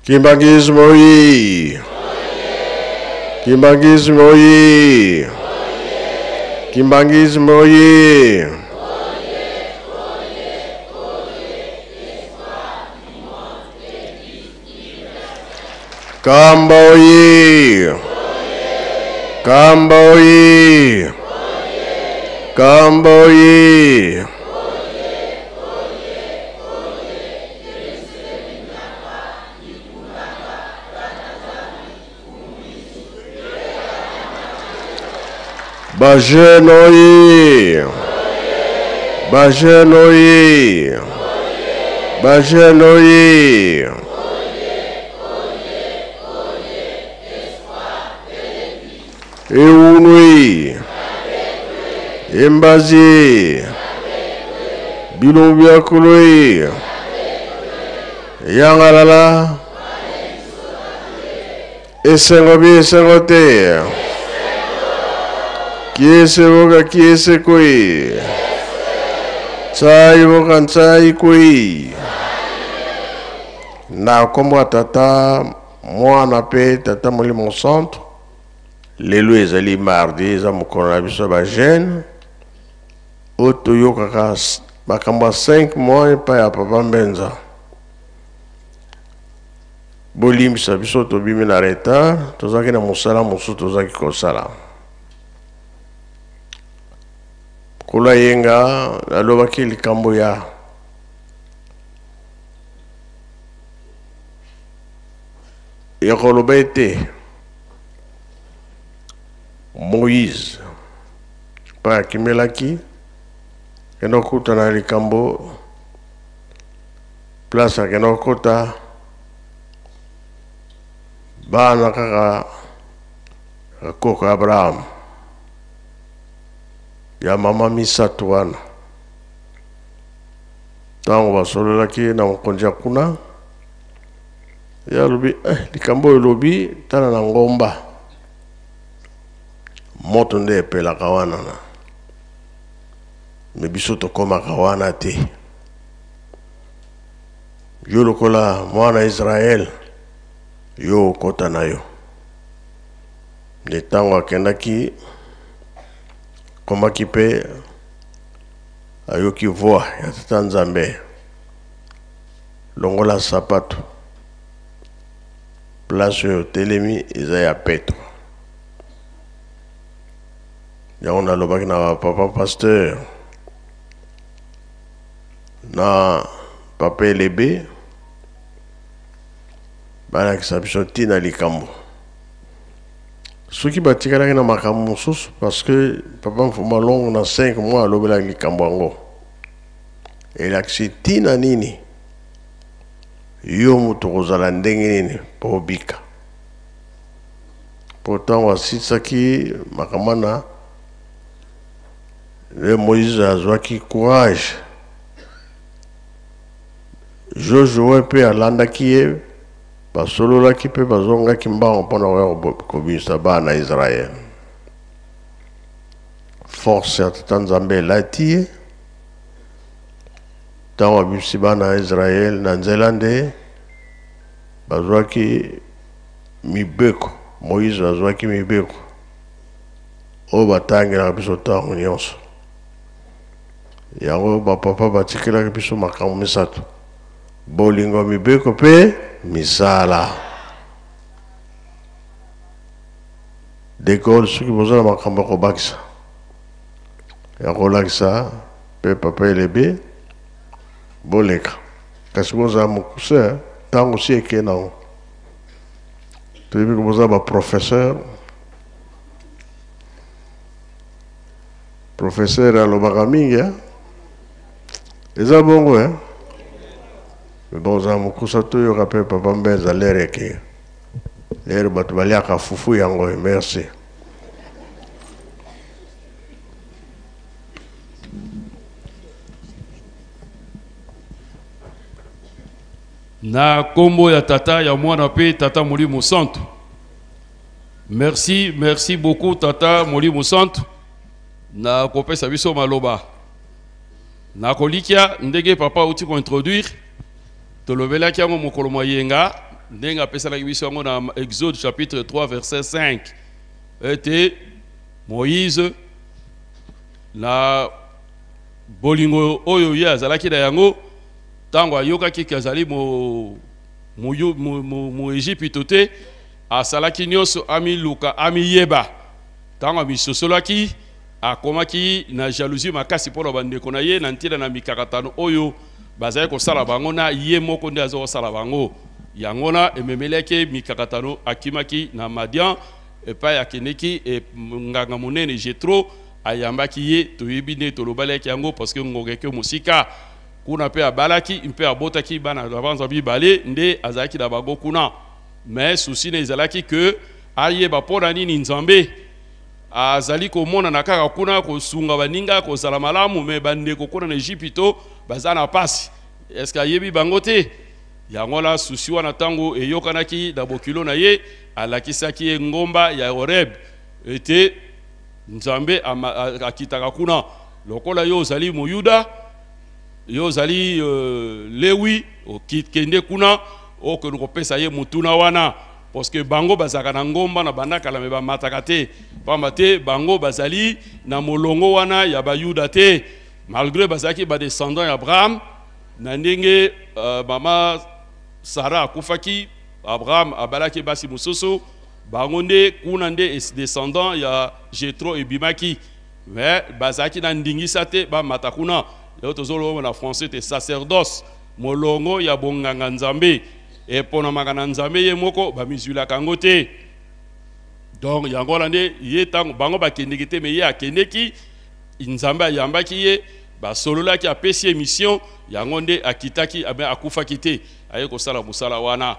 Kimbanguisme oye! Kimbanguisme oye! Kimbanguisme oye! Kamba oye! Kamba oye! Kamba oye! Ba jeune oye! Ba jeune oye! Ba jeune oye! Eunui! Embazi! Bilongo bia koloi! Yangalala! Esengo bi esengo te! Kiese boka kiese koi! Ntsai boka ntsai koi! Na nkombo ya Tata, Mwana mpe Tata Molimo Santu, lelo ezali mardi, eza mokolo na biso ya ba jeunes oyo toyokaka makambo ya 5 mois epai ya Papa Mbenza. Bolimbisa biso tobimi na retard, tozalaki na mosala mosusu tozalaki kosala. Mokolo ya yenga nalobaki likambo ya ya koloba ete Moïse mpe akimelaki kende kokutana na likambo place akenda kokota bana kaka koko Abraham ya mama misato wana ntango basololaki na mokonzi ya kuna ye alobi eh, likambo oyo elobi tala na ngomba moto nde epelaka wana na me biso tokomaka wana te yo lokola mwana Israel yo okota na yo nde ntango akendaki komaki mpe ayoki voix ya tata Nzambe longola sapato place oyo otelemi eza ya peto yango nalobaki na bapapa pasteur na papa elebe balakisa biso ntina likambo soki batikalaki na makambo mosusu parce que papa mfuma longo na 5 mois alobelaki likambo yango elakisi ntina nini yo moto okozala ndenge nini mpo obika mpo ntango asilisaki makambo wana nde Moïse azwaki courage. Josue mpe alandaki ye, basololaki mpe bazongaki mbango mpo na koya kobimisa bana na Israël. Force ya Tata Nzambe elati ye ntango abimisi bana ya Israël na nzela nde bazwaki mibeko. Moïse azwaki mibeko oyo batangelaka biso ntango nyonso. Yango bapapa batikelaki biso makambo misato: bolingo, mibeko mpe misala. De Gaulle, soki boza na makambo ya kobakisa ya kolakisa mpe papa elebe boleka, kasi bozala mokuse ntango si eke nango. Toyebi boza ba professeur Professeur alobaka mingi hein? Eza bongo hein? Mais bon, oza mokusa toyoka mpe papa Mbenza lere eke. Lere bato baliaka fufu yango merci. Na kombo ya Tata, ya Mwana pe Tata Molimo Santu. Merci, merci beaucoup Tata Molimo Santu na kopesa biso maloba. Na kolikia ndenge papa auti ko introduire tolobelaki yango mokolo mwa yenga. Ndenge apesalaki biso yango na Exode chapitre 3 verset 5, ete Moïse, na bolingo oyo ye azalaki na yango, ntango ayokaki ke azali mo Ejipito te, asalaki nyonso amiluka, amiyeba. Ntango amisosolaki, akomaki na jalousie makasi mpona bandeko na ye na ntina na mikakatano oyo bazali kosala bango, na ye moko nde aza kosala bango. Yango na ememelaki mikakatano, akimaki na Madian epai akendeki nganga monene Jetro ayambaki ye. Toyebi nde tolobalaki yango parce que ngonga eke mosika. Kuna mpe abalaki mpe abotaki bana banza mibale nde azalaki na bango kuna. Mais souci na ezalaki ke ayeba mpo na nini Nzambe azali komonana kaka kuna, kosunga baninga, kozala malamu, mais bandeko kuna na Ejipito baza na pasi. Est-ce ayebi bango te? Yango wana souci wana, ntango eyokanaki na bokilo na ye, alakisaki ye ngomba ya Horeb, ete Nzambe akitaka kuna. Lokola yo ozali Moyuda, yo ozali Lewi, okende kuna, okende kopesa ye motuna wana, parce que bango bazalaka na ngomba na banda kala, mais bamataka te, pamba te bango bazali na molongo wana ya Bayuda te, malgré bazalaki badescendant ya Abraham. Na ndenge mama Sara akufaki, Abraham abalaki basi mosusu, bango nde kuna nde descendant ya Jetro ebimaki, mais bazalaki na ndingisa te bamata kuna. Yo tozoloba na français te sacerdoce, molongo ya bonganga Nzambe eponamaka na Nzambe ye moko, bamizwilaka yango te. Donc yango wana nde ye, ntango bango bakendeki te, mais ye akendeki, Nzambe ayambaki ye, basololaki, apesi ye mission. Yango nde akitaki, akufaki te, aye kosala mosala wana.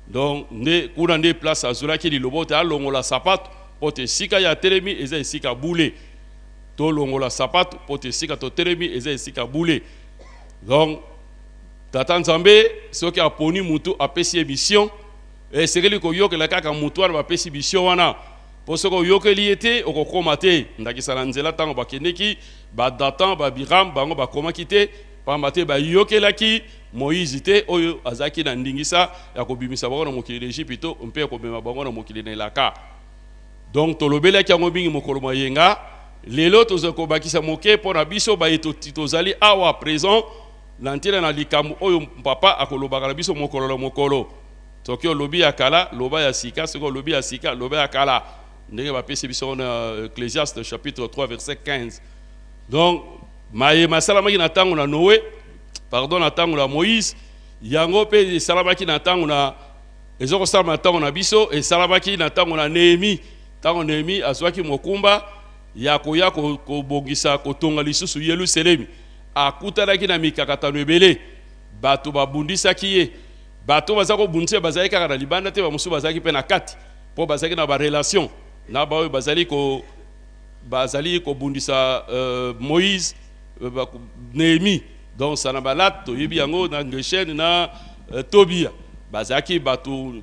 Donc nde kuna nde place azwelaki liloba te alongola sapato, mpo te esika ya atelemi eza esika bule. Tolongola sapato mpo te esika totelemi eza esika bule. Donc Tata Nzambe, soki aponi mutu, apesi ye mission, esengeli koyokela kaka mutu wana bapesi mission wana, mpo soki oyokeli ye te, okokóma te. Ndakisa na nzela, ntango bakendeki, baDatan, baAbiram, bango bakomaki te, pamba te bayokelaki Moïse te, oyo azalaki na ndingisa ya kobimisa bango na mokili na Ejipito mpe ya komema bango na mokili na elaka. Donc tolobelaki yango mingi mokolo moyenga. Lelo tozali kobakisa moke mpo na biso baye tozali awa présent, na ntina na likambo oyo papa akolobaka na biso mokolo na mokolo: soki olobi ya kala, loba ya sika; soki olobi ya sika, loba ya kala, ndenge bapesi biso na Ecclésiaste chapitre 3 verset 15. Donc maye masalamaki na ntango na Noé, pardon, na ntango na Moïse, yango mpe esalamaki na ntango na, eza kosalama na ntango na biso. Esalamaki na ntango na Nehemi, ntango Nehemi azwaki mokumba ya koya kobongisa, kotonga lisusu Yelusalemi. Akutanaki na mikakatano ebele, bato babundisaki ye. Bato baza kobundisa ye bazalaki kaka na libanda te, bamosusu bazalaki mpe na kati, mpo bazalaki na barelation na baoyo bazali kobundisa Moïse, Néhémie. Donc Sanabalat, toyebi yango, na Geshem na Tobia, bazalaki bato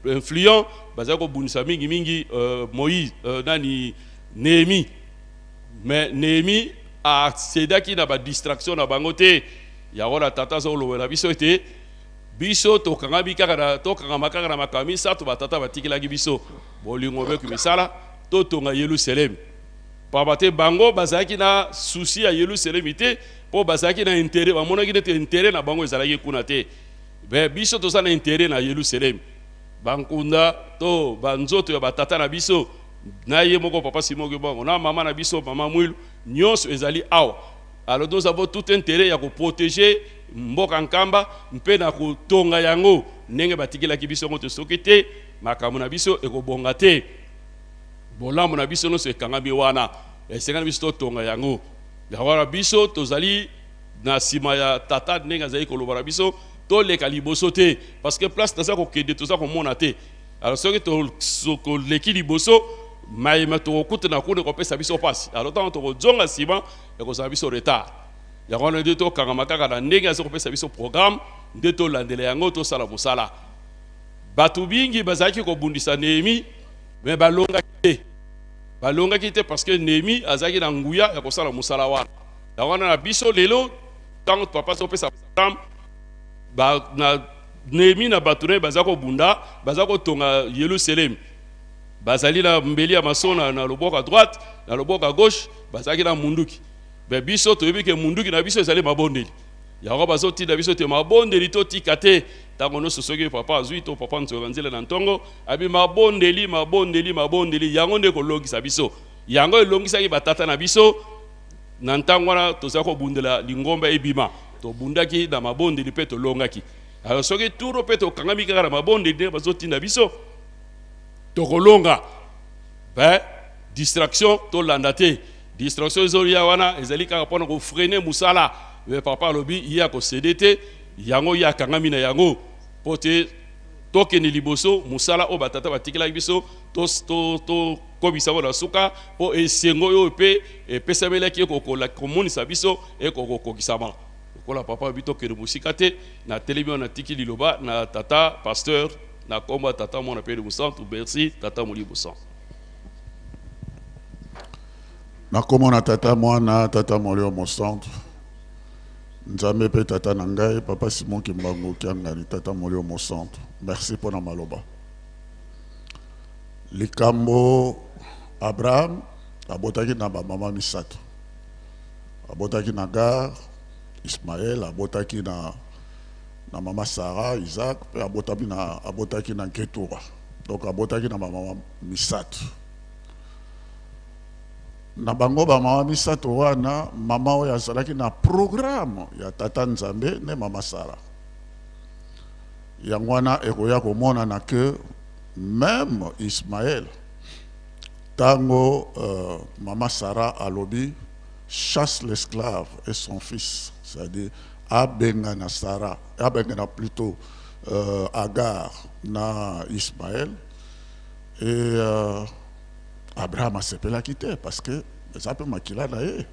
influent, bazalaki kobundisa mingimingi Moïse, nani, Néhémie. Mais Néhémie acédaki na badistraction na bango te. Yango na tata aza kolobela biso ete biso tokangami kaka na, tokangama kaka na makambo misato batata batikelaki biso: bolingo, beki misala, totonga Yelusalemi. Pamba te bango bazalaki na souci ya Yelusalemi te, mpo bazalaki na intérêt, bamonaki nete intérêt na bango ezalaki kuna te. Mais biso toza na intérêt na Yelusalemi. Bankunda to banzoto ya batata na biso, na ye moko papa Simon Kimbangu, na mama na biso mama Mwilu, nyonso ezali awa. Alors nous avons tout intérêt ya koprotéger mboka Nkamba mpe na kotonga yango ndenge batikelaki biso yango te. Soki te, makambo na biso ekobonga te. Bolamu na biso nyonso ekangami wana, esengani biso totonga yango. Yango wana biso tozali na nsima ya tata, ndenge azali koloba na biso, toleka liboso te, parce que place toza kokende, toza komona te. Alors soki toleki liboso, mayema tokokutana kuna ekopesa biso mpasi. Alors ntango tokozonga nsima, ekozala biso retard. Yango wana nde tokangama kaka na ndenge aza kopesa biso programme, nde tolandela yango, tosala mosala. Bato mingi bazalaki kobundisa Nehemi, mais balongaki te, balongaki te, parce que Nehemi azalaki na nguya ya kosala mosala wana. Yango wana na biso lelo, ntango papa azopesa programme na Nehemie na bato na ye baza kobunda, baza kotonga Yelusalemi. Bazali na mbeli ya maso na, na loboko ya droite, na loboko ya gauche, bazalaki na munduki. Me biso toyebi ke munduki na biso ezali mabondeli. Yango bazotinda biso te mabondeli totika te. Ntango nyonso soki papa azwi to papa nzoka nzela na ntongo, abi mabondeli, mabondeli, mabondeli, yango nde ekolongisa biso. Yango elongisaki batata na biso na ntango wana tozali kobundela lingomba ebima. Tobundaki na mabondeli mpe tolongaki. Alors soki turo mpe tokangami kaka na mabondeli ndenge bazotinda biso, tokolonga. Be distraction tolanda te. Distraction ezoya wana ezali kaka mpona kofrene mosala. Me papa alobi ye akosede te, yango ye akangami na yango mpo te tokende liboso mosala oyo batata batikelaki biso tokomisa yango na suka mpo esengo oyo mpe epesamelaki ekokola komonisa biso ekokokokisama. Lokola papa alobi tokende mosika te, natelemi wana natiki liloba na tata pasteur na kombo ya tata mwana mpe Molimo Santu. Merci tata Molimo Santu. Na kombo na tata mwana tata Molimo Mosantu, Nzambe mpe tata na ngai papa Simon Kimbangu Kiangani, tata Molimo Mosantu, merci mpo na maloba. Likambo Abraham abotaki na bamama misato, abotaki na Agar, Ismaël, abotaki na na mama Sarah, Isaac, mpe abotaki na abotaki na Ketura. Donc abotaki na bamama misato. Na bango bamama misato wana, mama oyo azalaki na programme ya tata Nzambe nde mama Sarah. Yango wana ekoya komonana que même Ismaël tango mama Sarah alobi chasse l'esclave et son fils, c'est-à-dire abengana Sarah, abengana plutôt Agar na Ismaël, et Abraham asepelaki te parce que eza mpe makila na ye,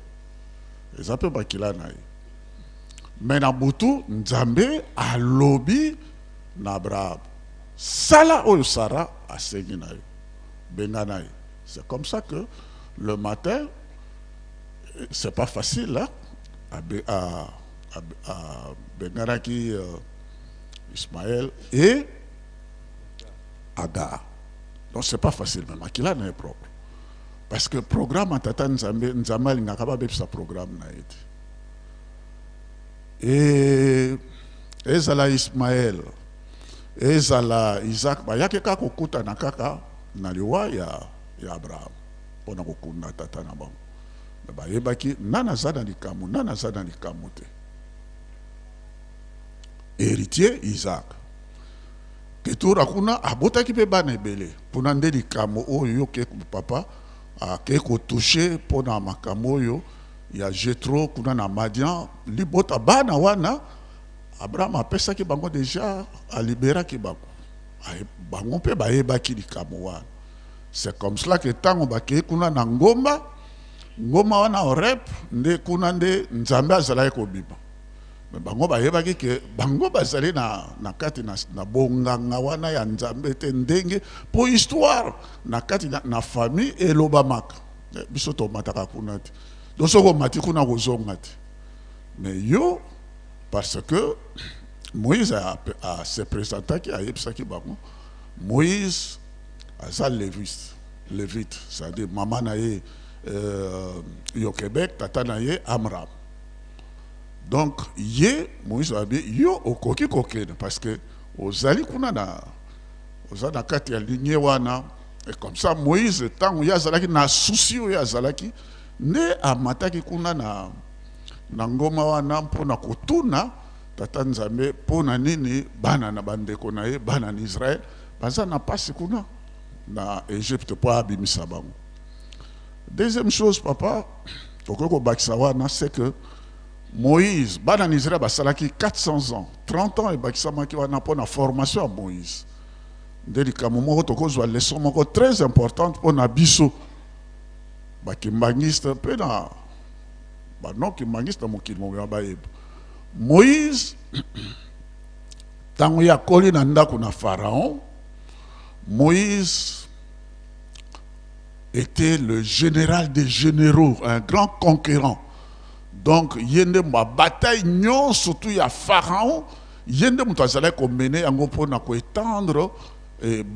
eza mpe makila na ye. Mais na butu Nzambe alobi na Abraham, sala oyo Sarah asengi na yo, bengana ye. C'est comme ça que le matin, c'est pas facile, hein? Abenganaki Ismaël et Agar. Donc c'est pas facile, mais makila na ye propre. Parce que programme ya tata Nzambe, Nzambe alingaka babebisa programme na ye te. Et ezala Ismaël, ezala Isaac, bayaki kaka kokutana kaka na liwa ya, ya Abraham mpona kokunda tata na bango. Me bayebaki nani aza na likambo, nani aza na likambo te. Héritier Isaac. Ketura kuna abotaki mpe bana ebele. Kuna nde likambo oyo yo ke papa ake kotouche mpona makambo oyo ya Jethro kuna na Madian, libota bana wana Abraham apesaki bango deja, aliberaki bango. Bango mpe bayebaki likambo wana. C'est comme cela que tango bakei kuna na ngomba, ngomba wana Horeb, nde kuna nde Nzambe azalaki kobima. Mais bango bayebaki ke bango bazali na, na kati na, na bonganga wana ya Nzambe te, ndenge po histoire na kati na, na famille elobamaka. Biso tomataka kuna te. Donc soki omati kuna kozonga te. Mais yo, parce que Moïse a, a, se présentaki, ayebisaki bango, Moïse aza lévite, lévite, c'est-à-dire mama na ye Yokebek, tata na ye Amram. Donc ye Moïse abi yo okoki kokende parce que ozali kuna na oza na kati ya lignée wana. Et comme ça Moïse tango ye azalaki na souci oyo azalaki nde amataki kuna na na ngoma wana mpona kotuna tata Nzambe mpona nini bana na bandeko na ye bana na Israël baza na pasi kuna na Egypte po abimisa bango. Deuxième chose papa, tokoki kobakisa wana, c'est que Moïse, bana na Israël basalaki 400 ans, 30 ans ebakisamaki wana mpona formation ya Moïse. Nde likambo moko tokozwa leçon moko très importante mpona biso bakimbangiste mpe na ba non kimbangiste na mokili mobimba bayeba. Moïse tango ye akoli na ndako na Pharaon, Moïse était le général des généraux, un grand conquérant. Donc ye nde ba bataille nyonso tu ya Pharaon Ye nde moto azalaki komene yango mpona koétendre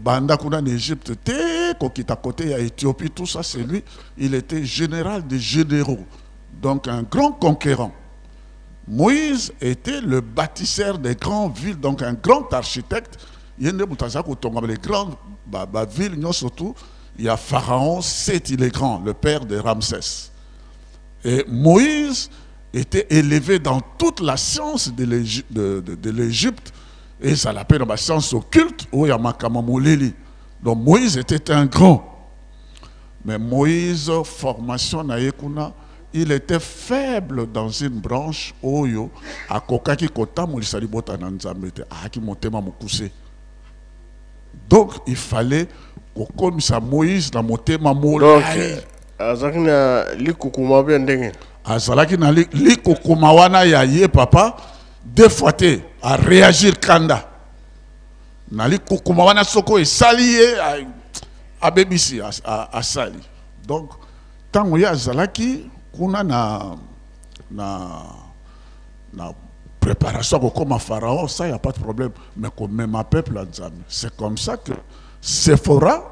banda kuna na Égypte te kokita côté ya Éthiopie. Tout ça, c'est lui. Il était général des généraux, donc un grand conquérant. Moïse était le bâtisseur des grandes villes, donc un grand architecte. Ye nde moto azalaki kotonga les grandes bavilles nyonso. Tout il y a Pharaon Séti le Grand, le père de Ramsès. Et Moïse était élevé dans toute la science de l'Égypte et ça l'appelle dans la science occulte oyo ya makambo molili. Donc Moïse était un grand. Mais Moïse, formation na ye kuna, il était faible dans une branche oyo akokaki kotambolisa libota na Nzambe te. Ayaki motema mokuse. Donc il fallait kokomisa Moïse na motema molai. Azalaki na likukuma mpe ndenge? Azalaki na likukuma wana ya ye, papa. Deux fois te aréagir kanda na likukuma wana. Soko esali ye, abebisi, asali. Donc ntango ye azalaki kuna na préparation ya kokóma pharaon, ça, y a pas de problème, mais komema peuple ya Nzambe, c'est comme ça que Sephora,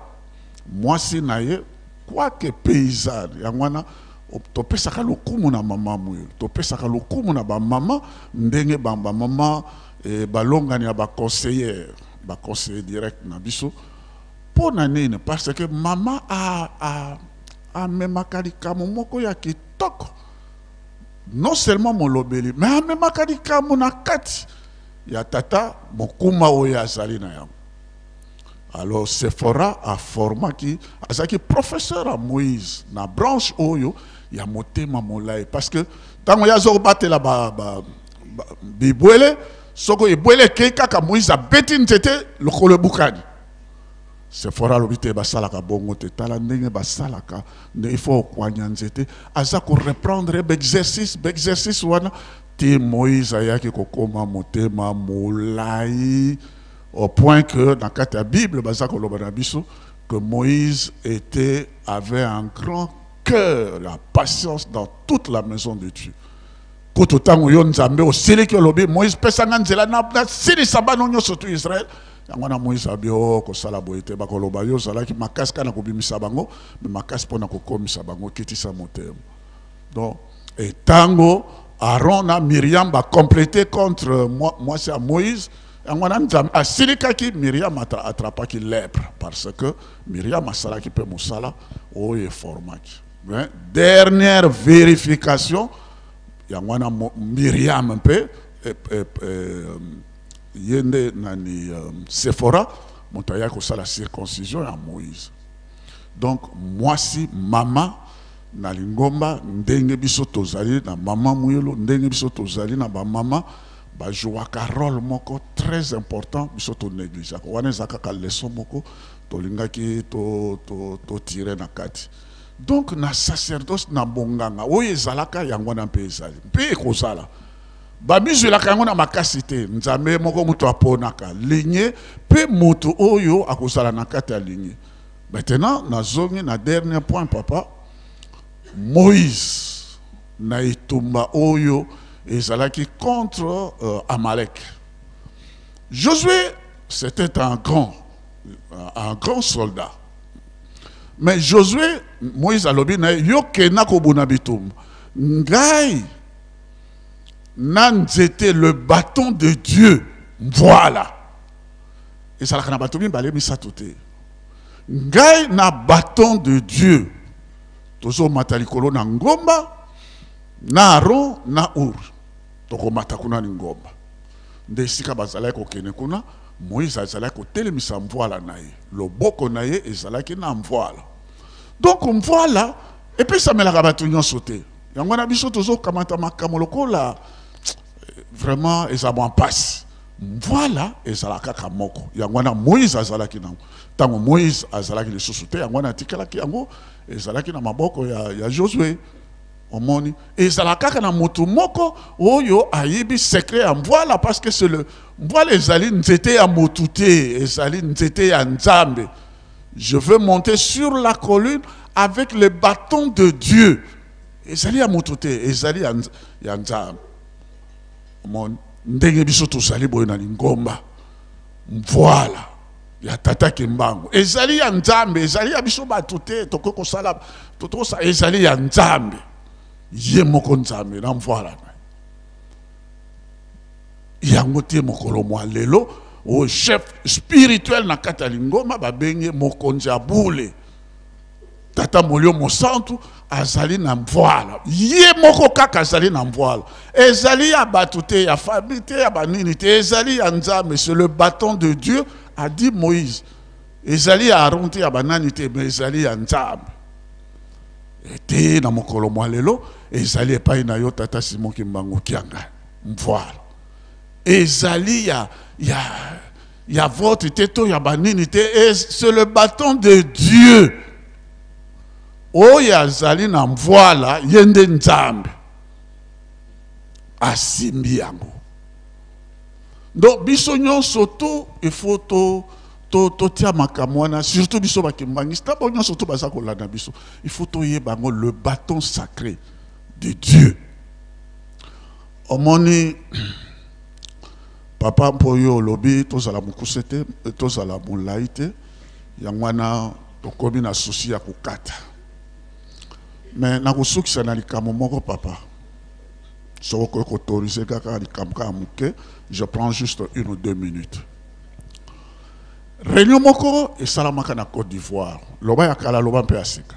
mwasi na ye, quoique paysanne. Yango wana topesaka lokumu na mama moyo, topesaka lokumu na bamama, ndenge bamama balongani ya baconseillère, baconseiller direct na biso. Mpo na nini? Parce que mama amemaka likambo moko ya kitoko, non seulement molobeli, mais amemaka likambo na kati ya tata, mokuma oyo azali na yango. Alors Sephora aformaki, azalaki professeur ya Moïse na branche oyo ya motema molai, parce que ntango ye aza kobatela bibwele, soko ebwele ekei kaka, Moïse abeti nzete, lokolo ebukani. Sephora alobi te, basalaka bongo te, tala ndenge basalaka nde il faut okwanya nzete. Aza koreprendre baexercice wana ti Moïse ayaki kokóma motema molai, au point que na kati ya Bible baza koloba na biso que Moïse avait un grand cœur, la patience dans toute la maison de Dieu. Kutu ntango yo Nzambe osiliki, olobi: "Moïse, pesanga nzela nasilisa bano nyonso tu Israel." Yango wana Moïse abi o kosala boye te, bakoloba yo ozalaki makasi kaka na kobimisa bango, mais makasi mpona kokomisa bango, kitisa motema. Donc etango Aaron na Miriam bacomplété contre mwasi ya Moïse, yango wana Nzambe asilikaki, Miriam atrapaki lèpre, parce que Miriam asalaki mpe mosala oyo eformaki. Mais dernière vérification, yango wana Miriam mpe ye nde nani, Sephora moto ayaki kosala circoncision ya Moïse. Donc mwasi, mama na lingomba, ndenge biso tozali na mama Muyelo, ndenge biso tozali na bamama, bajouaka rôle moko très important, biso tonégligeaka. Wana eza kaka leçon moko tolingaki totire na kati. Donc na sacerdoce, na bonganga oyo ezalaka, yango wana mpe ezali mpe ekozala. Bamizwelaka yango na makasi te. Nzambe moko moto aponaka ligne mpe moto oyo akozala na kati ya ligne. Maintenant nazongi na dernier point, papa. Moïse na etumba oyo ezalaki contre Amalek, Josué, c'était un grand soldat, mais Josué, Moïse alobi na ye: "Yo kenda kobuna bitumba, ngai na nzete, le bâton de Dieu." Voilà, ezalaka na bato mibale, misato te. Ngai na bâton de Dieu, tozomata likolo na ngomba na Aron na Ur, tokomata kuna ni ngomba. Nde esika bazalaki kokende kuna, Moïse azalaki kotelemisa mvwala na ye, loboko na ye ezalaki na mvwala. Donc mvwala epesamelaka bato nyonso te. Yango wana biso tozokamata makambo lokola vraiment eza mwa mpasi. Mvwala ezalaka kaka moko. Yango wana Moïse azalaki nango. Ntango Moïse azalaki lisusu te, yango wana atikalaki, yango ezalaki na maboko ya Josué. Omoni, ezala kaka na motu moko oyo ayebi secret ya mvwala, parce que c'est le mvwala, ezali nzete ya motu te, ezali nzete ya Nzambe. Je veux monter sur la colline avec le bâton de Dieu. Ezali ya motu te, ezali ya Nzambe. Omoni, Ndenge biso tozali boye na lingomba, mvuala ya tata Kimbangu ezali ya Nzambe, ezali ya biso bato te, tokoki kosala, tokosa, ezali ya Nzambe ye moko, Nzambe na mvuala na yango te. Mokolo mwa lelo oyo chef spirituel na kati ya lingomba babenge mokonzi ya bule, tata Molio Mosantu, azali na mvuala ye moko kaka, azali na mvuala. Ezali ya bato te, ya famille te, ya banini te, ezali ya Nzambe. C'est le bâton de Dieu, a dit Moïse. Ezali ya Aaron te, ya banani te, mais ezali ya Nzambe. Ete na mokolo mwa lelo ezali epai na yo, tata Simon Kimbangu Kiangani. Mvuala ezali ya vote te to ya banini te, c'est le bâton de Dieu. Oyo azali na mvuala, ye nde Nzambe asimbi yango. Donc biso nyonso to il faut to totia makambo wana, surtout biso bakimbangisi, ntango nyonso to baza kolanda biso, il faut toyeba yango, le bâton sacré de Dieu. Omoni, papa, mpo oyo olobi tozala mokuse te, tozala molai te, yango wana tokomi na souci ya kokata. Mais nakosukisa na likambo moko, papa, soki okoki koautoriser kaka likambo kaka moke. Je prends juste 1 ou 2 minutes. Réunion moko esalamaka na Côte d'Ivoire, loba ya kala, loba mpe ya sika.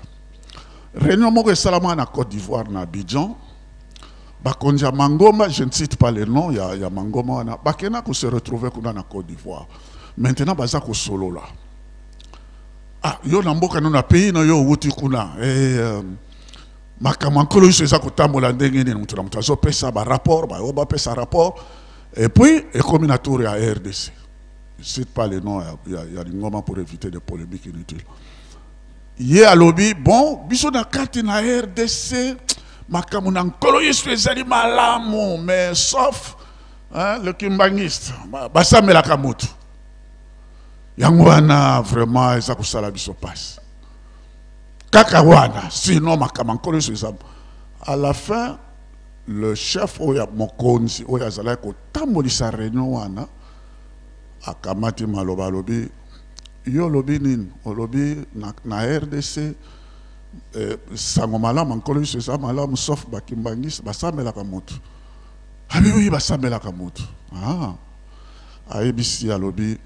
Réunion moko esalamaka na Côte d'Ivoire, na Abidjan. Bakonzi ya mangomba, je ne cite pas les noms ya mangomba wana, bakenda kose retrouver kuna na Côte d'Ivoire. Maintenant baza kosolola: ah, yo na mboka no, na pays na yo owuti kuna, makambo ya Nkolo Yesu eza kotambola ndenge nini? Moto na moto azopesa barapport, bayo bapesa rapport. Et puis ekomi na tour ya RDC. Je cite pas les noms ya lingomba pour éviter des polémiques inutiles. Ye alobi: bon, biso na kati na RDC, makambo na Nkolo Yesu ezali malamu, mais sauf, hein, le kimbangiste, basamelaka motu. Yango wana vraiment eza kosala biso mpasi kaka wana, sinon makambo ya Nkolo Yesu eza. À la fin, le chef oyo ya mokonzi oyo azalaki kotambolisa réunion wana akamati maloba, alobi: yo olobi nini? Olobi na RDC, sango malamu Nkolo Yesu eza malamu, sauf bakimbangisi basambelaka motu. Abi oui, basambelaka motu. Ah. Ayebisi, alobi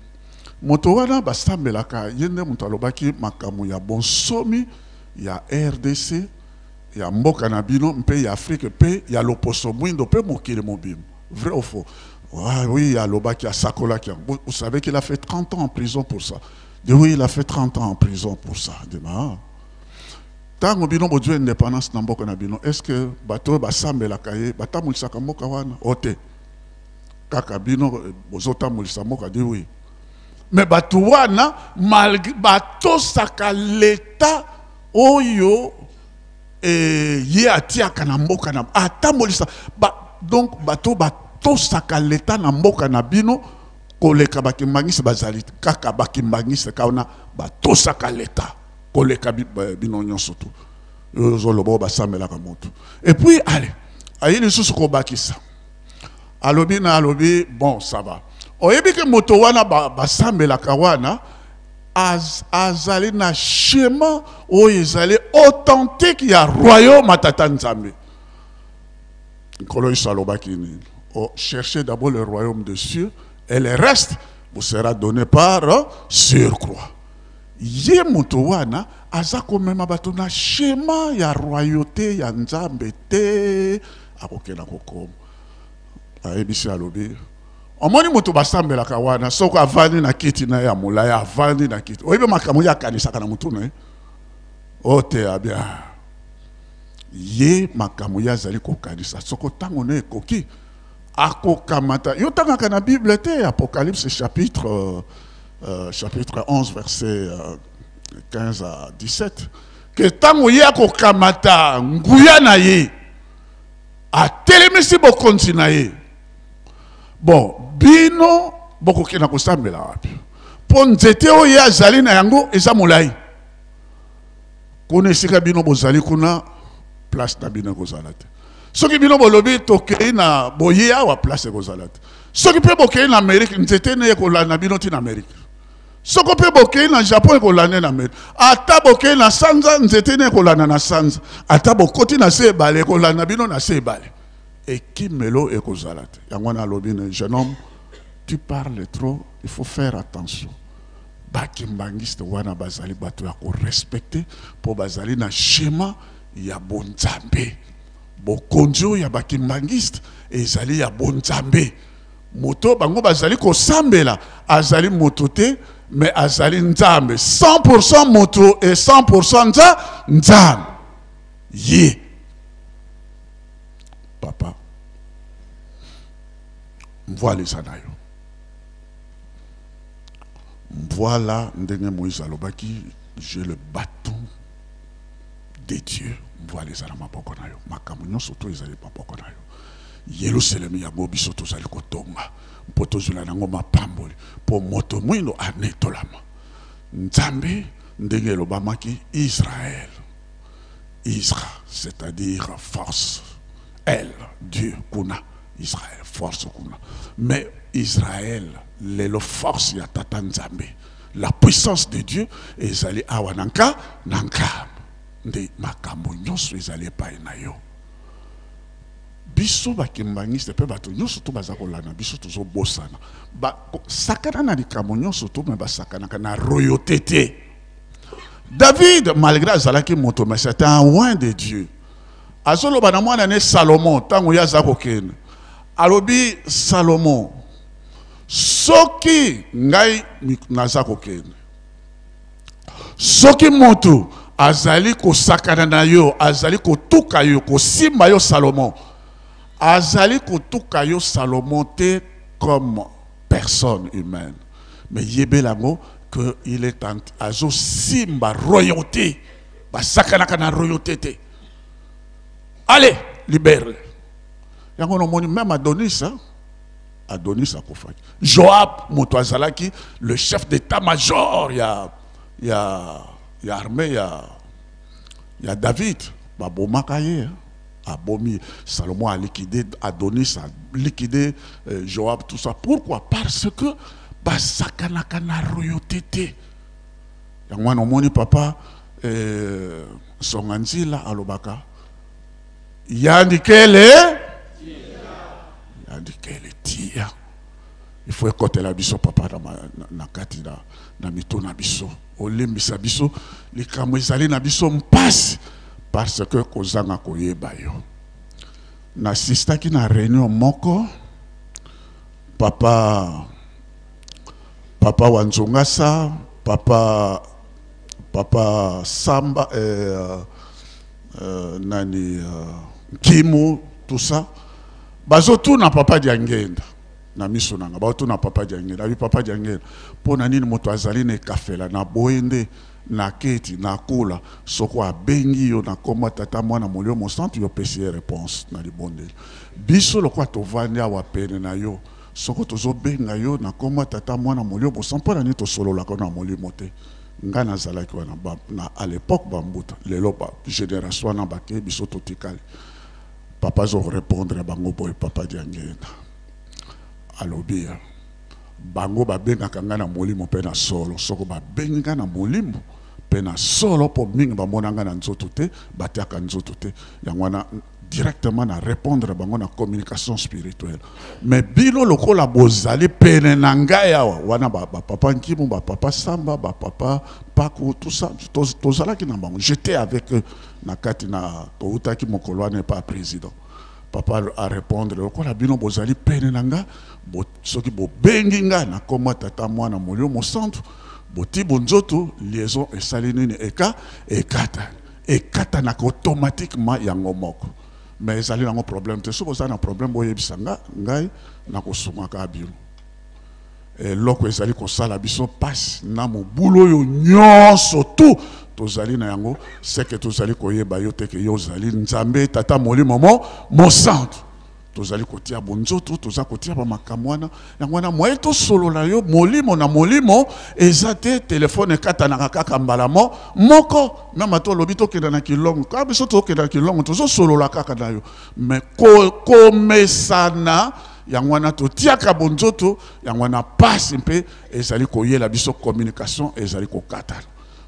moto wana basambelaka ye nde moto alobaki makambo ya bonsomi ya RDC, ya mboka na bino mpe ya Afrique mpe ya loposo mwindo mpe mokili mobimba. Vrai ou faux? Ah, oui, alobaki, asakolaki yango. Vous savez qu'il a fait 30 ans en prison pour ça? De oui, il a fait 30 ans en prison pour ça. De ah. Ntango bino bozwa indépendance na mboka na bino, est ce que bato oyo basambelaka ye batambolisaka mboka wana o te? Kaka bino bozotambulisa mboka? Di oui. Mais bato wana, malgré batosaka leta oyo ye atiaka na mboka na atambolisa donc bato batosaka leta na mboka na bino koleka bakimbangisi bazali kaka bakimbangisi kaka wana batosaka leta koleka bino nyonso tu oyo ozoloba oyo basambelaka motu. Et puis ale aye lisusu kobakisa, alobi na alobi: bon, ça va, oyebi ke moto wana basambelaka wana azali na schéma oyo ezali authentique ya royaume ya tata Nzambe. Nkolo Yesu alobaki nini? Oh, cherchez d'abord le royaume de cieux et le reste vous sera donné par surcroît. Ye moto wana aza komema bato na schéma ya royauté ya Nzambe te, akokenda kokoma. Ayebisi, alobi: omoni moto basambelaka wana, soki avandi na kiti na ye ya molai, avandi na kiti, oyebi makambo ye akanisaka na motu na ye o te? Abia ye makambo ye azali kokanisa, soko ntango na ekoki, akokamata. Yo tangaka na Bible te, Apocalypse chapitre 11, verset 15 à 17, ke ntango ye akokamata nguya na ye, atelemisi bokonzi na ye, bon, bino bokokenda kosambela wapi? Mpo nzete oyo ye azali na yango eza molai. Kuna esika bino bozali kuna, place na bino ekozala te. Soki bino bolobi tokei na boye awa, place ekozala te. Soki mpe bokei na Amerike, nzete ne ekolanda bino ti na Amerike. Soko mpe bokei na Japon, ekolanda na Amerike. Ata bokei na sanza, nzete ne ekolanda na sanza. Ata bokoti na se ebale, ekolanda bino na se ebale. Ekimelo ekozala te. Yango wana alobi na jeune homme, tu parles trop, il faut faire attention. Bakimbangiste wana bazali bato ya korespecte mpo bazali na schéma ya bonzambe. Bokonzi oyo ya bakimbangiste ezali ya bonzambe. Moto bango bazali kosambela azali moto te, mais azali Nzambe. 100% moto et 100% Nzambe. Ye papa mvwala eza na yo. Mvwala ndenge Moïse alobaki, j'ai le bâton de Dieu. Mvwala eza na maboko na yo, makambo nyonso to ezali maboko na yo. Yerusalemi yango biso tozali kotonga mpo tozwela nango mapamboli, mpo moto mwindo anetolama. Nzambe ndenge elobamaki Israël, Isra, c'est-à-dire force, El, Dieu kuna, Israël force kuna. Mais Israël lelo force ya tata Nzambe, la puissance de Dieu ezali awa na nka na nka nde makambo nyonso ezali epai na yo. Biso bakimbangiste mpe bato nyonso to baza kolanda biso tozobosana, basakana na likambo nyonso to me basakanaka na royauté te. David malgré azalaki moto, mais c'était un oint de Dieu. Azoloba na mwana ne Salomon ntango ye aza kokende, alobi Salomon, soki ngai naza kokende, soki moto azali kosakana na yo, azali kotuka yo, kosimba yo Salomon, azali kotuka yo Salomon te comme personne humaine, mais yebela yango que il est en azosimba royauté. Basakanaka na royauté te. Allez, libère-le. Yango nomoni même Adonis, hein? Adonis akufaki. Joab moto azalaki le chef d'état-major ya ya ya armée ya ya David, babomaka ye, hein? Abomi Salomon a liquidé Adonis, a liquidé Joab, tout ça. Pourquoi? Parce que basakanaka na royauté te. Yango wana omoni papa Songa Nzila alobaka yandikele yandikele tia. Il faut ekotela biso papa na, na, na kati na, na mito na biso, olimbisa biso likambo ezali na biso mpasi parce que kozanga koyeba yo. Nasistaki na réunion moko, papa papa Wanzongasa, papa papa Samba, nani Nkimu, tout ça. Bazotuna papa Diangenda na miso nanga, bazotuna papa Diangenda, abi papa Diangenda, mpo na nini moto azali na ekafela na boyende na keti na kula, soko abengi yo na kombo tata mwana molio mosantu, yo pesi ye réponse na libondeli. Biso lokola tovandi awa pene na yo, soko tozobenga yo na kombo tata mwana molio mosantu, mpo na nini tosololaka na molimo te? Nga nazalaki wana na à l'époque bambuta, lelo ba génération wana bakei, biso totikali. Papa azo répondre bango boye, papa Diangenda alobi bango babengaka nga na molimo mpe na solo. Soko babengi nga na molimo mpe na solo, mpo mingi bamona nga na nzoto te, batiaka nzoto te, yango wana directement na répondre bango na communication spirituelle. Mais bino lokola bozali pene na ngai awa wana, bapapa Nkimu, bapapa Samba, bapapa Paku, tout ça, tozalaki na bango, j'étais avec eux na kati na toutaki mokolo wana epa président. Papa a répondre lokola bino bozali pene na nga, soki bobengi nga na kombo tata mwana molio mosantu, boti bonzoto, liaison esali nini? Eka ekata ekatanaka automatiquement yango moko. Mais ezali nango problème te. Soki oza na problème, boyebisa nga, ngai nakosungaka bino. Eloko ezali kosala biso mpasi na mobulu oyo nyonso tu tozali na yango, seke tozali koyeba yo te ke yo ozali Nzambe tata molimo mo mosantu. Tozali kotia bonzoto, toza kotia bamakambo wana, yango wana moye tosolola yo molimo na molimo eza te. Telefone ekatanaka kaka mbala mo moko. Meme ata olobi tokenda na kilongo, kaka biso tokenda na kilongo, tozosolola kaka na yo, mais komesana. Yango wana totiaka bonzoto, yango wana pasi mpe ezali koyela biso, communication ezali kokatana.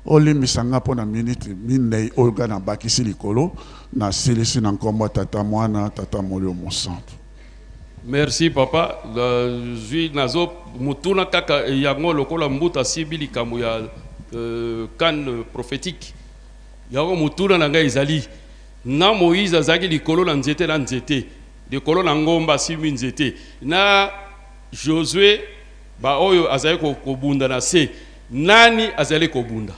Olimbisa nga mpo na minute minei oyo nga nabakisi likolo. Nasilisi na nkombo ya Tata, Mwana, Tata Molimo Mosantu. Merci papa. Zwi nazo motuna kaka yango lokola mbuta asimbi likambo ya canne prophétique. Yango motuna na ngai ezali na Moïse azalaki likolo na nzete na nzete, likolo na ngomba asimbi nzete, na Josué ba oyo azali kobunda na se, nani azali kobunda?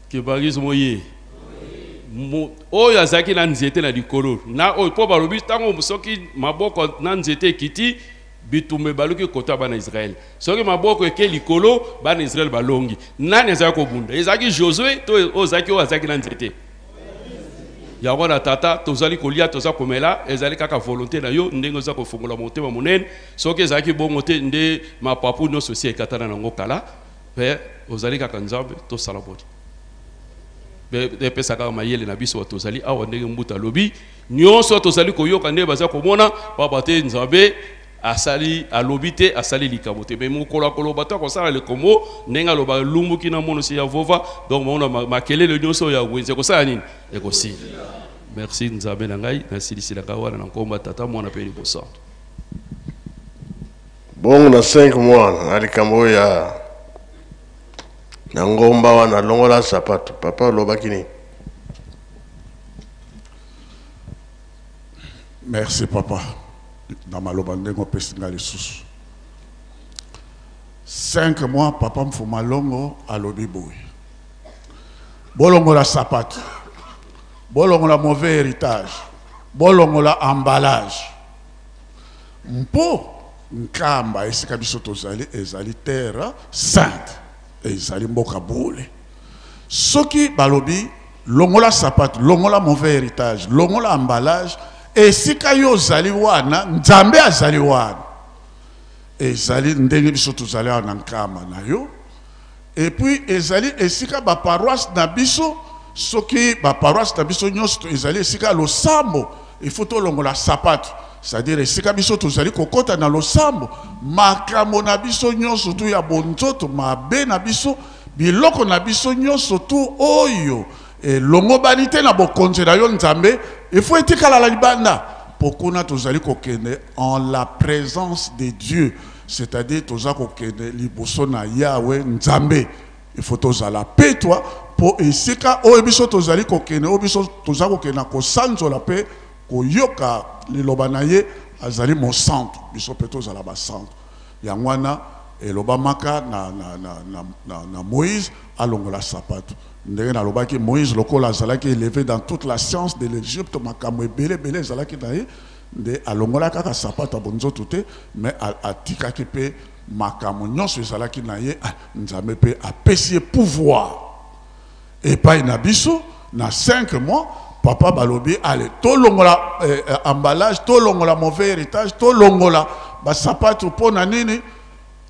Kimbanguisme oye oyo azalaki na nzete na likolo na oyo, mpo balobi ntango soki maboko na nzete ekiti, bitumba ebaluki kota bana Israël. Soki maboko eke likolo, bana Israël balongi. Nani azalaki kobunda? Ezalaki Josué to oyo azalaki, oyo azalaki na nzete? Yango na tata, tozali kolia, toza komela, ezali kaka volonté na yo ndenge oza kofungola motema monene. Soki ezalaki bongo te, nde mapapu nyonso esi ekatana nango kala. Mpe ozali kaka Nzambe, tosala boni? Mpe epesa kaka mayele na biso bato tozali awa, ndenge mbuta alobi nyonso tozali koyoka, nde baza komona pamba te Nzambe asali, alobi te, asali likambo te. Me mokolo akoloba to akosala likambo, ndenge aloba lumbuki na monosi ya vova, donc mona makelele nyonso ya wenze ekosala nini? Ekosila. Merci Nzambe na ngai, nasilisilaka wana na nkombo Tata, Mwana mpe Libosantu. Bongo na 5 mois na likambo oyo ya na ngomba wana, longola sapato, papa olobaki nini? Merci papa na maloba ndenge opesi ngai lisusu 5 mois. Papa Mfuma Longo alobi boye: bolongola sapato, bolongola mauvais héritage, bolongola emballage, mpo Nkamba esika biso tozali ezali terre sainte, ezali mboka bule. Soki balobi longola sapato, longola mauvais héritage, longola emballage, esika yo ozali wana, Nzambe azali wana. Ezali ndenge biso tozali awa na Nkamba na yo. Et puis ezali esika ba paroisse na biso, soki ba paroisse na biso nyonso ezali esika losambo, il faut tolongola sapato, c'est-à-dire esika biso tozali kokota na losambo, makambo na biso nyonso tu ya bonzoto mabe na biso, biloko na biso nyonso tu oyo elongobani te na bokonzi na yo Nzambe, il faut etikala na libanda, po kuna tozali kokende en la présence de Dieu, c'est-à-dire toza kokende liboso na Yahweh Nzambe. Il faut tozala petwa, po esika oyo biso tozali kokende, oyo biso toza kokende na kosanzola mpe koyoka liloba na ye, azali mosantu, biso mpe tozala basantu. Yango wana elobamaka na Moïse alongola sapato. Ndenge nalobaki, Moïse lokola azalaki élevé dans toute la science de l'Égypte, makambo ebele ebele ezalaki na ye, nde alongola kaka sapato ya bonzoto te, mais atikaki mpe makambo nyonso ezalaki na ye. Nzambe mpe apesi ye pouvoir. Epai na biso na 5 mois, papa balobi ale tolongola emballage, tolongola mauvais héritage, tolongola basapato. Mpo na nini?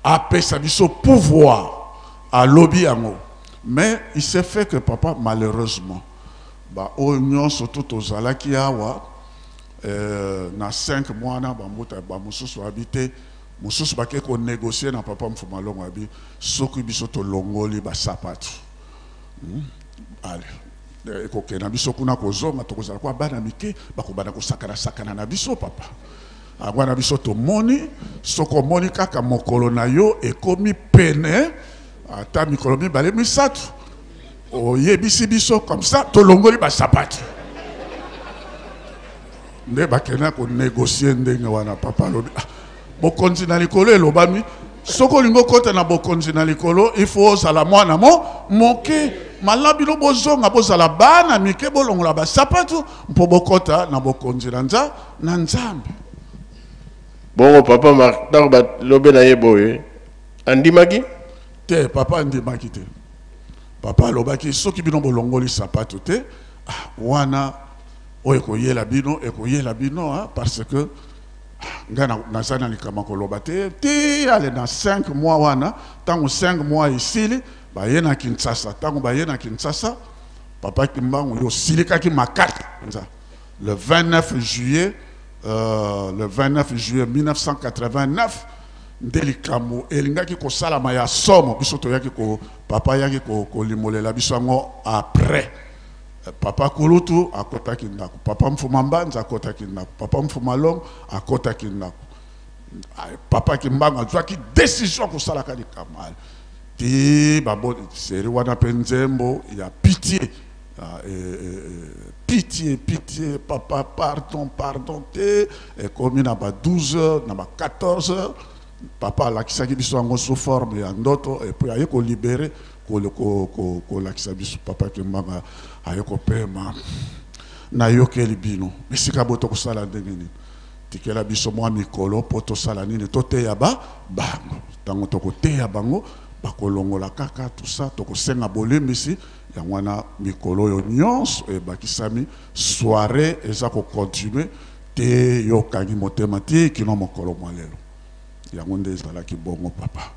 Apesa biso pouvoir, alobi yango. Mais il s'est fait que papa, malheureusement, baoyo nyonso to tozalaki awa na 5 mois na bambuta bamosusu babi te, mosusu bake konégocier na papa Mfuma Longo, abi soki biso tolongoli basapato, Ale ekokende na biso kuna, kozonga tokozala kwa bana mike, bakobanda kosakana-sakana na biso. Papa yango wana biso tomoni, soki omoni kaka mokolo na yo ekomi pene, ata mikolo mibale misato, oyebisi biso, comme ça tolongoli basapato. Nde bakenda konégocier ndenge wana. Papa alobi: ah, bokonzi na likolo elobami, soki olingi okɔta na bokonzi na likolo, il faut ozala mwana mo moke. Malamu bino bozonga bozala bana mike, bolongola basapatu mpo bokɔta na bokonzi na Nzambe. Bongo papa Marc, ntango balobi na ye boye, andimaki? Te, papa andimaki te. Papa alobaki soki bino bolongoli sapato te, ah, wana oyo ekoyela bino, ekoyela bino, ah, parce que ngai naza na likambo koloba te. Te, ale na 5 mois wana, ntango 5 mois esili, baye na Kinshasa. Ntango baye na Kinshasa, papa Kimbangu yo osilikaki makasi mpenza. Le 29 juillet Le 29 juillet 1989 nde likambo elingaki kosalama ya somo. Biso toyaki ko, papa ayaki kolimolela biso yango après. Papa Kulutu akotaki ndako, papa Mfuma Mbanza akotaki ndako, papa Mfuma Longo akotaki ndako. Papa Kimbangu azwaki décision kosalaka likambo ti babo seri wana mpe nzembo ya pitié. Pitié, pitié, papa, pardon, pardon te. Ekomi na ba 12 heures, na ba 14 heures, papa alakisaki biso yango sous forme ya ndoto et puis aye kolibérer, kolakisa biso. Papa Kimbangu aye kopema: nayokeli bino esika bo tokosala ndenge nini? Tikela biso mwa mikolo mpo tosala nini? Toteya ba bango. Ntango tokoteya bango, bakolongola kaka tusa, tokosenga bolimbisi. Yango wana mikolo oyo nyonso ebakisami, soirée eza kocontinuer te. Yokangi motema ti kino mokolo mwa lelo. Yango nde ezalaki bongo, papa.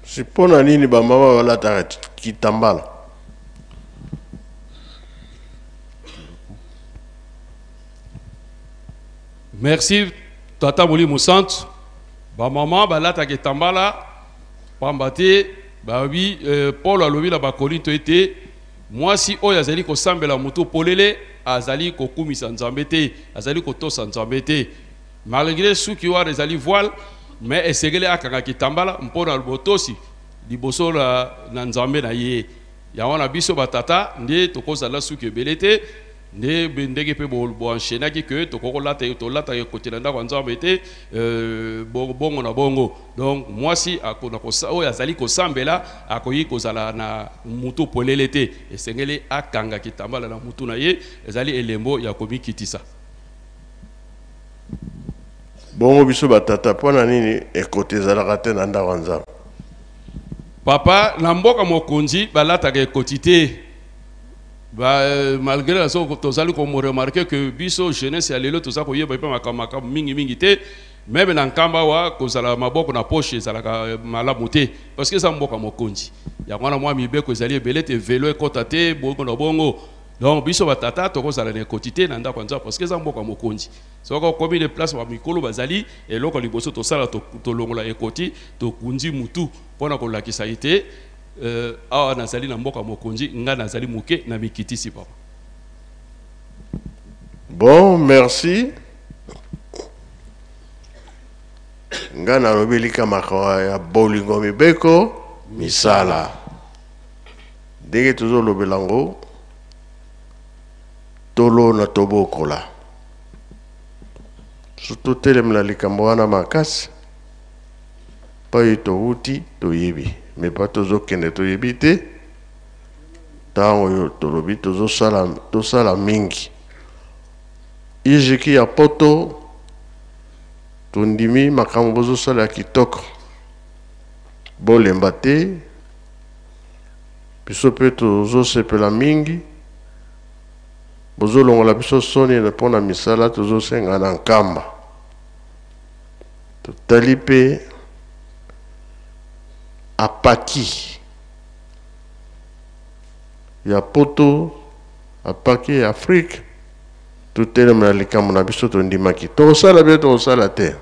Si mpo na nini bamama balataka kitambala? Merci, tata Molimo Santu. Bamama balataka etambala pamba te babi Paul alobi na Bakorinto ete mwasi oyo azali kosambela motu polele azali kokumisa Nzambe te, azali kotosa Nzambe te. Malgré suki wana ezali voile, mais esengeli akanga kitambala mpo na botosi liboso na Nzambe na ye. Yango wana biso batata nde tokozala suki ebele te, nde ndenge mpe boenchaînaki ke tokokolata, tolataka ekoti na ndako ya Nzambe te, bongo na bongo. Donc mwasi oyo azali kosambela akoki kozala na mutu polele te, esengeli akanga kitambala na mutu na ye, ezali elembo ya komikitisa. Bongo biso batata, mpo na nini ekoti ezalaka te na ndako ya Nzambe? Papa, na mboka mokonzi balataka ekoti te. Malgré tozali koremarquer que biso jeunesse ya lelo toza koyeba mpe makambo makambo mingimingi te. Même na Nkamba awa, kozala maboko na poche ezalaka malamu te, parce que eza mboka mokonzi. Yango wana mwa mibeko ezali ebele te, velo ekɔta te, bongo na bongo. Donc biso batata tokozala na ekoti te na ndako ya Nzambe, parce que eza mboka mokonzi. Soki okomi de place bamikolo bazali, eloko liboso tosala, tolongola ekoti, tokunzi mutu mpona kolakisa ye te awa nazali na mboka mokonzi, ngai nazali moke na mikitisi, papa. Bon, merci. Ngai nalobi likamaka ya bolingo, mibeko, misala. Ndenge tozolobela yango, tolona, tobokola. So totelemela likambo wana makasi. Mpo towuti toyebi, mais pa tozokende toyebi te. Ntango oyo tolobi tozosala, tosala mingi. Ijiki ya Poto, tondimi makambo bozosala ya kitoko, bolemba te. Biso mpe tozosepela mingi, bozolongola biso soni mpona misala tozosenga na Nkamba. Totali mpe apaki ya Poto, apaki ya Afrique. Totelemela likambo na biso tondimaki, tokosala bie, tokosala te.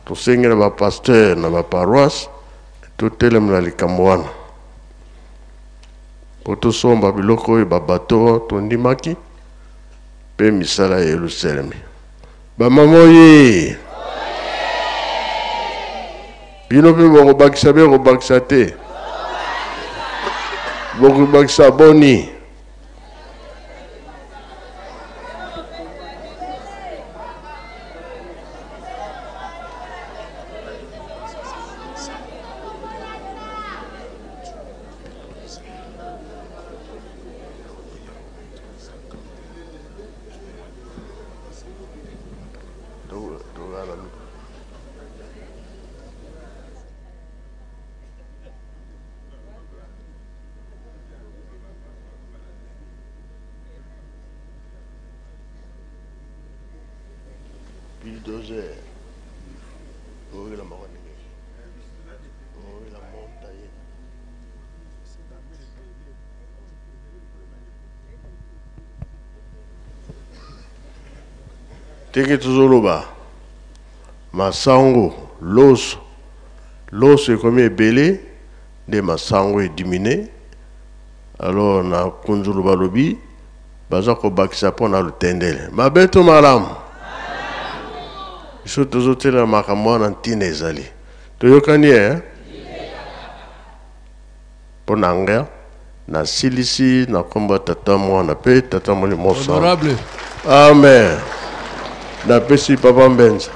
Tosengela bapasteur na baparoisse totelemela likambo wana po tosomba biloko oyo babato tondimaki mpe misala ya Yelusalemi. Bamama oye, bino mpe bokobakisa mpe kobakisa te, bokobakisa boni? Bulldozer oyela moko ndenge oyela monta ye. Ndenge tozoloba masango, loso, loso ekomi ebele nde masango edimine. Alors na kunzulu balobi baza kobakisa mpo na lutendele. Mabe to malamu? Biso tozotelela makambo wana ntina ezali. Toyokani eh? Mpo na nga nasilisi na nkombo ya Tata, Mwana mpe Tata Molimo Santu. Honorable. Amen. Napesi Papa Mbenza.